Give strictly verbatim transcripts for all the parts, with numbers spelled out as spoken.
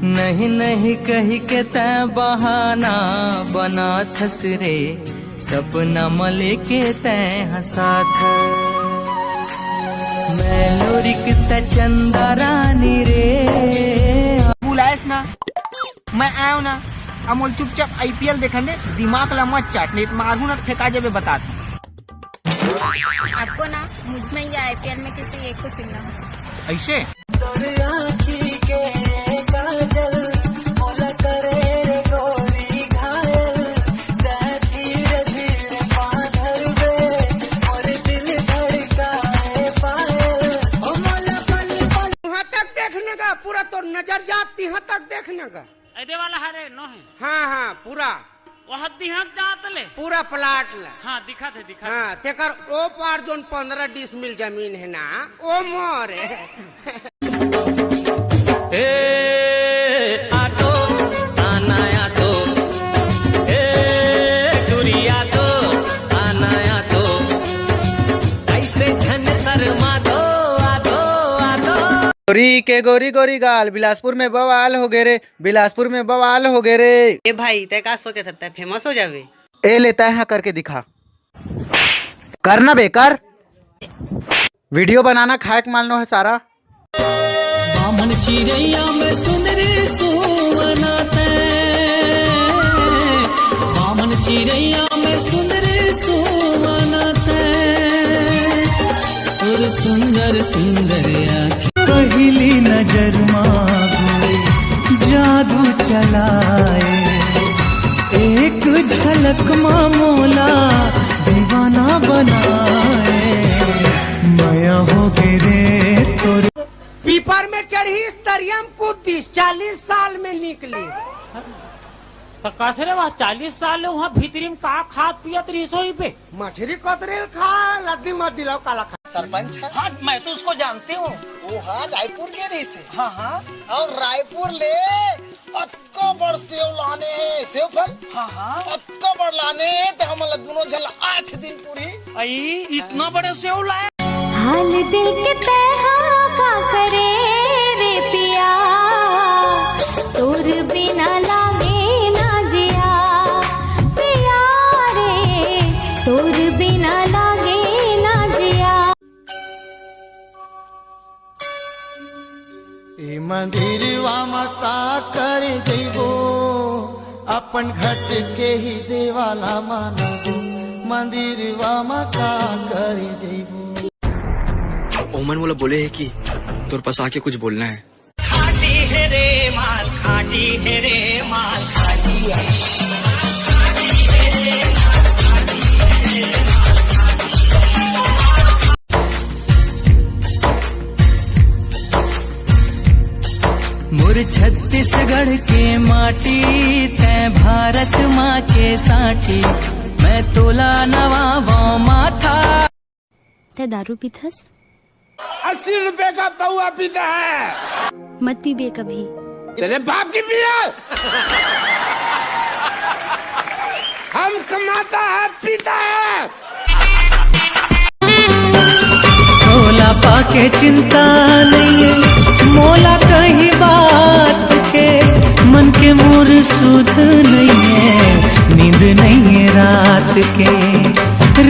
नहीं नहीं कहि के तैं बहाना बनाथस रे, सपना म लेके तैं हंसाथ। मैं लोरिक त चंदा रानी रे। बुलायस ना, मैं आयो ना। अमोल चुपचाप आईपीएल देखन दे, दिमाग ला मत चाट, नहीं तो मारू ना, फेंका जाबे, बतात हूँ। आपको ना मुझ में या आईपीएल में किसी एक को चुनना होगा। ऐसे? वहां तक देखने का, पूरा तो नजर जाती, यहाँ तक देखने का। एदे वाला हरे, नो है। हाँ, हाँ, पूरा। वह दिहक जात ले। पूरा प्लाट ले। हाँ, दिखा दे, दिखा दे। हाँ, तेकर ओ पार जोन पन्द्रह डिसमिल जमीन है ना, ओ मोर है। ए, आटो, आना आटो। ए, गुरिया तो, आना आटो। ऐसे झन शर्मा दो, आटो, आटो। गोरी के गोरी गोरी गाल, बिलासपुर में बवाल हो गए रे। बिलासपुर में बवाल हो गए रे। ए भाई, तै का सोचत हस, तै फेमस हो जाबे? ए ले, तै हा करके दिखा। कर ना बे, कर। वीडियो बनाना खाए के माल नो है सारा। बामन चिरैया में सुंदरी सुवना तै, बामन चिरैया में सुंदरी सुवना तै, और सुंदर सुंदर आँखें। पहली नजर मा गोरी जादू चलाए, एक झलक मा मोला दीवाना बनाए। मया हो गे रे तोर। पीपर में चढ़ी, तरिया में कूद दिस, चालीस साल में निकली। तो कस रे, वह चालीस साल ले वहाँ भीतरी में का खात पियत रहिस होही बे? मछरी कतरेल खा, लद्दी मत दिलाओ काला खा। सरपंच है? हाँ, मैं तो उसको जानती हूँ। वो हाँ, रायपुर के रहिस हे। हाँ, हाँ। और रायपुर ले अतका बड़ सेव लाने हे, सेव फल? हाँ, हाँ। अतका बड़ लाने हे, तो हमन ला दुनों झन ला आज दिन पूरी। आई, इतना बड़ा सेव लाए? हाल दिल के तैहा का करे रे पिया, तोर बिना लागे ना जिया, पिया रे, तोर बिना लागे ना जिया। ए मंदिरवा म का करे जइबो, अपन घट के ही देवाला मानबो। मंदिरवा म का करे जइबो। ओमन मोला बोले हे कि तोर पास आके कुछ बोलना है। खाटी है रे माल, खाटी है रे माल, खाटी है। मोर छत्तीसगढ़ के माटी, तै भारत माँ के साटी, मैं तोला नवावों माथा। तै दारू पीथस? अस्सी रुपए का पौवा पीता है। मत पीबे कभी। तेरे बाप की पिया। हम कमाता है, पीता है। तोला पाके चिंता नइये मोला कहीं बात के, मन के मोर सुध नइये, नींद नइये रात के,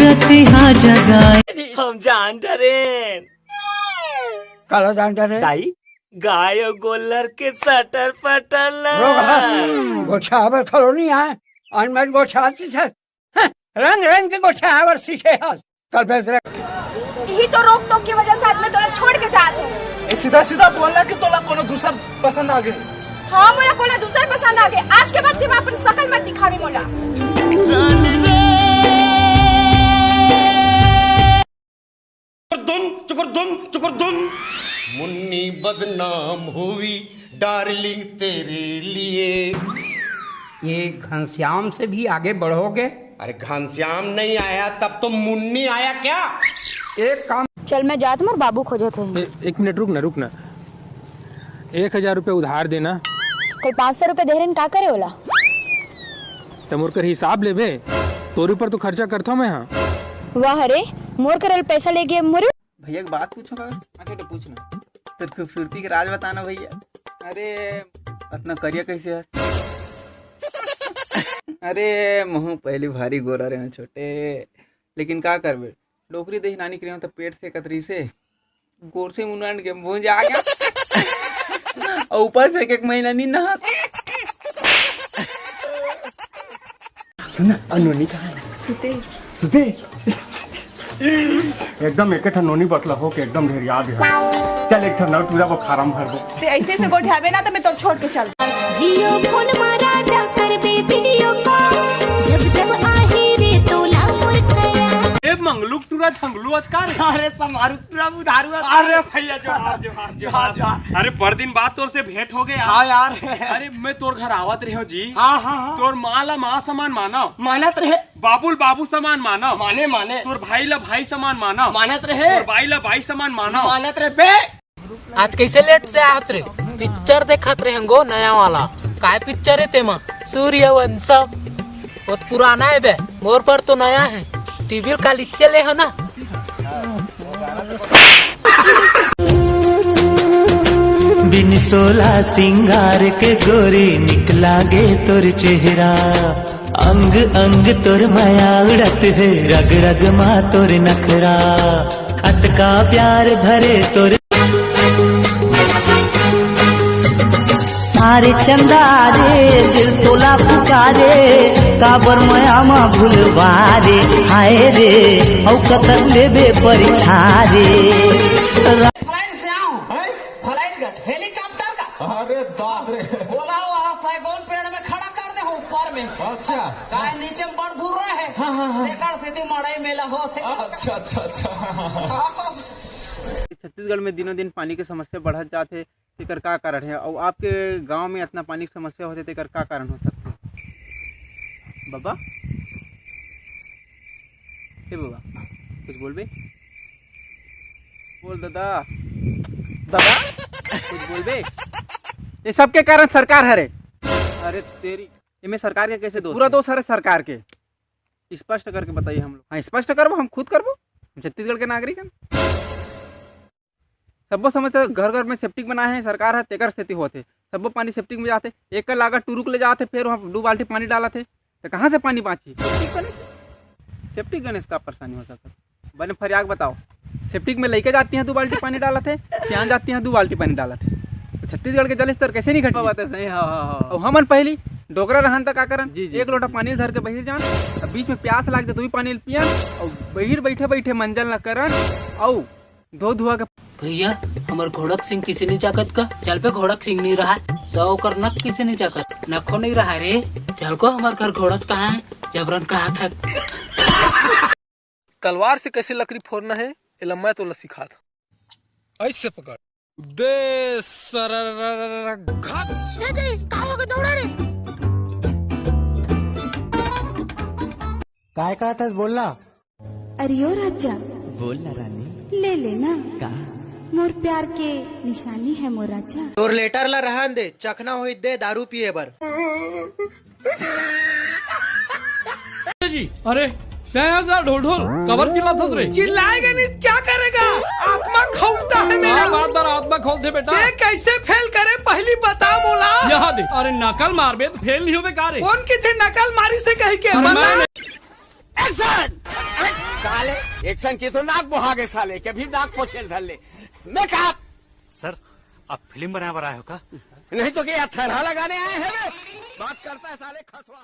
रतिहा जगाए। हम जान डरेन। काला जान डरेन? दाई, गाय अउ गोल्लर के सटर पटर ला। रोग है, गोठियाबर कॉलोनी है, अनमेट गोठियाती है। हं, रंग रंग के गोठियाबर सीखे हस। कल बेच रख। यही तो रोक टोक की वजह से आज मैं तोला छोड़ के जात हूँ। ए, सीधा सीधा बोलना कि तोला कोनो दूसर पसंद आ गए। हाँ, मोला कोनो दूसर पसंद आ गए। आज के बाद तुम अपन शकल मत दिखावे मोला। दुम, चुकुर दुम, चुकुर दुम। मुन्नी बदनाम हुई, डार्लिंग, तेरे लिए। ये घनश्याम से भी आगे बढ़ोगे? अरे, घनश्याम नहीं आया, तब तो मुन्नी आया क्या? एक काम। चल, मैं जात हूँ, मोर बाबू खोजत होही। ए, एक मिनट रुक ना, रुक ना। एक हजार रुपये उधार देना। कल पाँच सौ रुपये दे रहेन, का करे ओला? त मोर कर हिसाब लेबे, तोर ऊपर तो खर्चा करता मैं, हाँ। वाह रे, मोर करल पैसा लेके मोरे। भैया, एक बात पूछूं का? हाँ छोटे, पूछ ना। तेरी खूबसूरती के राज बताना भैया। अरे, अतना करिया कैसे हस? अरे, महूं पहली भारी गोरा रहे छोटे, लेकिन का करबे, डोकरी देही नानी के रहे त पेट से कतरी से गोर से मुनन के मुंह जा गया। और ऊपर से एक, एक महीना नी नहा। सुन ना, नोनी कहाँ है? सुते। सुते? एकदम एक ठन नोनी बतला हो के एकदम ढेर याद है। चल, एक ठन नौ टूरा वो फार्म भर दे। ते ऐसे से गोठियाबे ना, तो मैं तो छोड़ के चल। जियो फोन मा राजा करबे वीडियो कॉल, जब जब आही रे तोला मोर खया। ए मंगलू टूरा झंगलू अचका रे। अरे समारू टूरा उधारू अचका। अरे भैया जोहार, जोहार, जोहार। अरे बड़ दिन बाद तोर से भेंट हो गया। हाँ यार। अरे मैं तोर घर आवत रहे हो जी। हाँ, हाँ, हाँ। तोर माँ ला माँ समान माना। मानत रहे। बाबू ल बाबू समान माना। माने, माने। तोर भाई ला भाई समान माना। मानत रहे। तोर बाई ला बाई समान माना। मानत रहे बे। आज कैसे लेट से आत रे? पिक्चर देखत रहे हंगो नया वाला। काय पिक्चर है तेमा? सूर्यवंशम। बहुत पुराना है बे, मोर पर तो नया है। टीवी का लिच्चे ले हो ना। बिन सोला सिंगार के गोरी निकला गे तोर चेहरा, अंग अंग तोर मया उड़त हे, रग रग मा तोर नखरा, अतका प्यार भरे तोर। अरे चंदा रे, दिल तोला पुकारे, काबर मया मा भूलवा रे, हाय रे, अउ कतक लेबे परीक्षा रे। फ्लाइट से आऊं, हैं? फ्लाइट का, हेलीकॉप्टर का। अरे दाद रे। बोला वहाँ सैगोन पेड़ में खड़ा कर दे हो ऊपर में। अच्छा। काय नीचे में बड़ धूर रहे। हाँ, हाँ, हाँ। तेकर सेती मड़ई मेला होथे। अच्छा, अच्छा, अच्छा। हाँ। छत्तीसगढ़ में दिनों दिन पानी के समस्या बढ़त जात हे, तेकर का कारण हे? अउ आपके गांव में अतना पानी के समस्या होथे, तेकर का कारण हो सकथे? बाबा, हे बाबा, कुछ बोलबे? बोल दादा, दादा, कुछ बोलबे? ये सबके कारण सरकार हरे। अरे तेरी, एमे सरकार के कैसे दोष पूरा हे? दोष हरे सरकार के। स्पष्ट करके बताइए हम लोग। हाँ, स्पष्ट करबो, हम खुद करबो, हम छत्तीसगढ़ के नागरिक हैं। सब्बो समस्या घर घर में सेप्टिक बनाए हे सरकार ह, तेकर सेती होत हे। सब्बो पानी सेप्टिक में जाथे, एक लागत टुरुक ले जाथे, फिर वहाँ दू बाल्टी पानी डालत हे, तो कहाँ से पानी बाँची? सेप्टिक गणेश, सेप्टिक गणेश का परेशानी हो सकत? बने फरियाक बताओ, सेप्टिक में लइके जाती हैं दू बाल्टी पानी डालत हे, सियान जाती हैं दू बाल्टी पानी डालत हे, तो छत्तीसगढ़ के जल स्तर कैसे नहीं घटी? बात है सही, हाँ, हाँ, हाँ। और हमन पहली डोकरा रहन तक का करन? जी, जी, एक लोटा जी। पानी धर के बहिर जान, अब बीच में प्यास लाग जाए तो भी पानी पियन, और बहिर बैठे बैठे मंजन ला करन, और धो धुआ के। भैया, हमर घोड़क सिंह किसे नहीं चाकत का? चल पे घोड़क सिंह नहीं रहा, तो ओकर नक किसे नहीं चाकत? नखो नहीं रहा रे। चल को हमर घर घोड़क कहाँ है? जबरन कहा था। तलवार से कैसे लकड़ी फोड़ना है, एला मैं तोला सिखात हूँ। ऐसे पकड़। दे सररररररघत। ए जी, का हो गए? दौड़ा रे। काय कहत हस? बोल ना। अरे ओ राजा। बोल ना रानी। ले लेना। का? मोर प्यार के निशानी है मोर राजा। तोर लेटर ला रहन दे, चखना होई दे दारू पिए बर। जी, अरे, तैं ऐसा ढोल ढोल, कबर चिल्लात हस रे? चिल्लाएगा नहीं, क्या करेगा? आत्मा खौलता है मेरा। हाँ, बात बार आत्मा खोलते बेटा। तैं कैसे फेल करे, पहली बता मोला। यहाँ दे, अरे नकल मारबे तो फेल नहीं होबे का रे? कौन किथे नकल मारी से कह के? अरे बता। मैं नहीं। एक्शन! अरे साले, एक्शन की तो नाक बोहा गए साले, के भी नाक पोछे धर ले। मेकअप! सर, आप फिल्म बनाए बर आए हो का? नहीं तो क्या थरहा लगाने आए हैं बे? बात करता है साले खसवा।